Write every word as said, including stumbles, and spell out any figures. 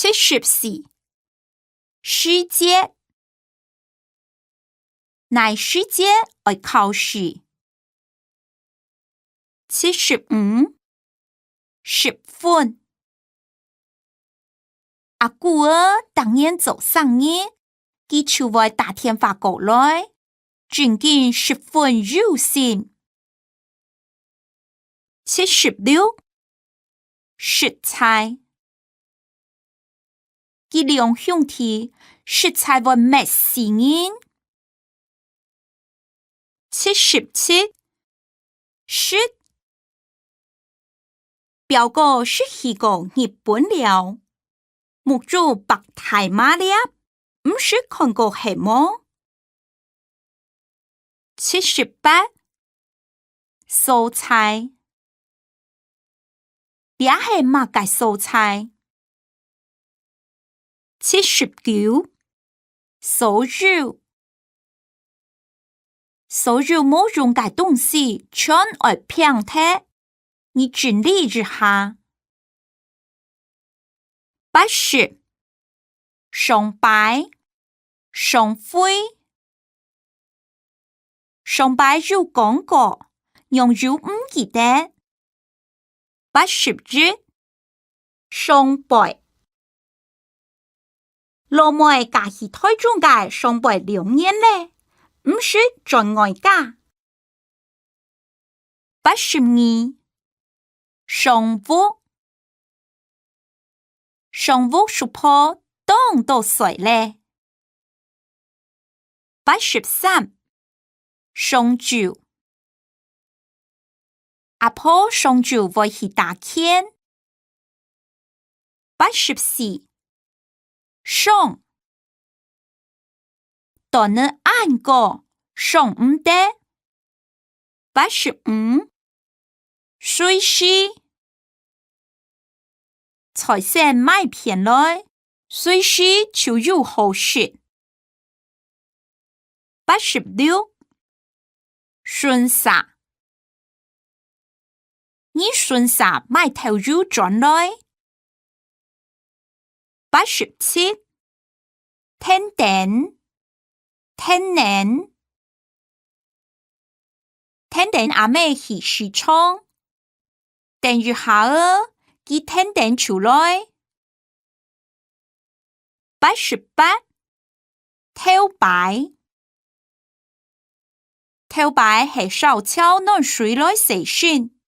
七十四，時節。哪時節愛考試？七十五，十分。阿姑仔逐年做生日，佢就會打電話過來，真經十分有心。七十六，食材。佢兩兄弟實在會搣死人。七十七，食。表哥識去過日本尞，目珠擘大擘粒，毋識看過係無？七十八，素菜。這係麼个素菜？七十九，所有。所有無用个東西全愛摒忒，你整理一下。八十，上擺，上回。上擺有講過，仰又毋記得？八十一，上背。老妹嫁去臺中个上背兩年咧，毋識轉外家。八十二，上屋。上屋叔婆當多歲咧。八十三，上晝。阿婆上晝會去打拳。八十四，上。斷了恁高，上毋得。八十五，隨時。財神買便來，隨時就有好食。八十六，順續。你順續買豆油轉來。八十七，跈等，跈等。跈等阿姆去市場，等一下仔，佢跈等就來。八十八，頭擺。頭擺係燒樵暖水來洗身，